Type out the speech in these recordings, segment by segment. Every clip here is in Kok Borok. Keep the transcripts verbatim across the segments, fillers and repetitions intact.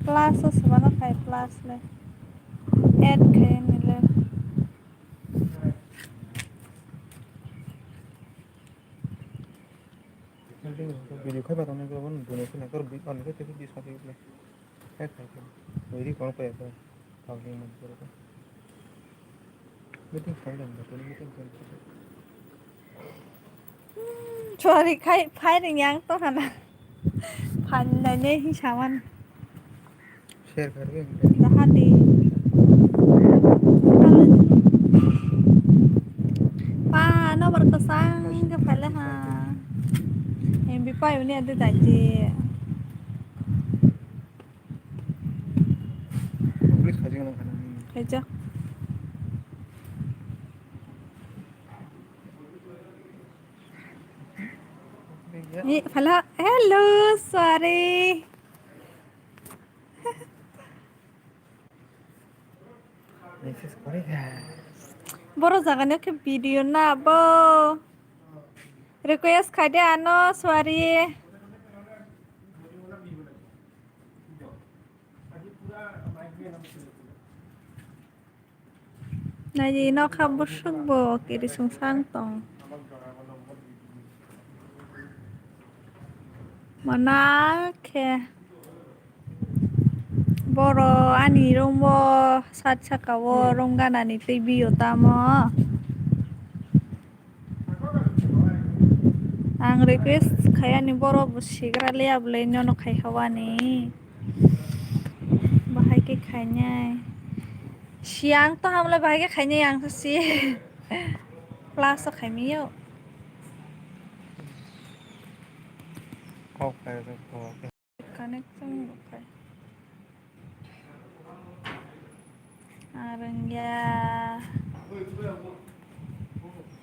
Plus o swbano khai plus le. Add khai ni le. Video khai ba tong nai ko, bon, dunia khai nai ko, bit on ko, tebit dis mati ko. Khai khai ko. Wiri kono ko ko. Tang ni man ko. Meeting khai dam, meeting khai. Sorry, khai, phai ring yang to hana. Phan dai ne hi sawan. Share kar ke. Dahati. Pa, no bar kasang ke phale ha. Em bi pa yuni adu daji. Please, khaji nang khana. Khaja. Ni, phala. Hello, sorry. Message kore kha. Boro jaga ni khe video na bo. Request khai de ano, sorry. Nai nokha bwswk bo kirising sang tong. Mana khe boro ani room o sat saka o room ganani twi bio tamo. Ang request khai ani borok bo sigra le abole nono khai hawani. Bahai khe khainai. Siang to hamle bahai khe khainai ang to si. Plus o khaimio. Kok khai kok. Connection rok khai. Ang rwngya.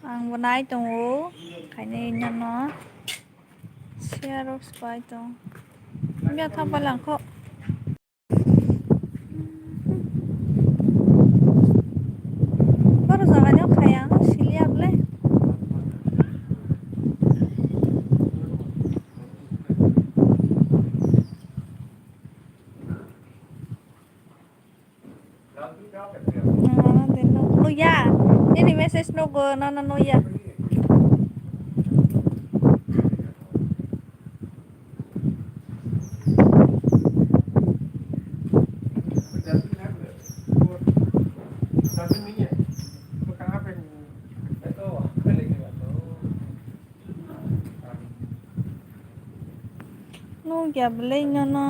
Ang bo nai tongo. Khainai nano. Share rok spai tong. Bia thang palang kho. Boro jaga ni khai ang sili ablai. Nana de no nuya. Nini message no go nana nuya. Nugya belai nono.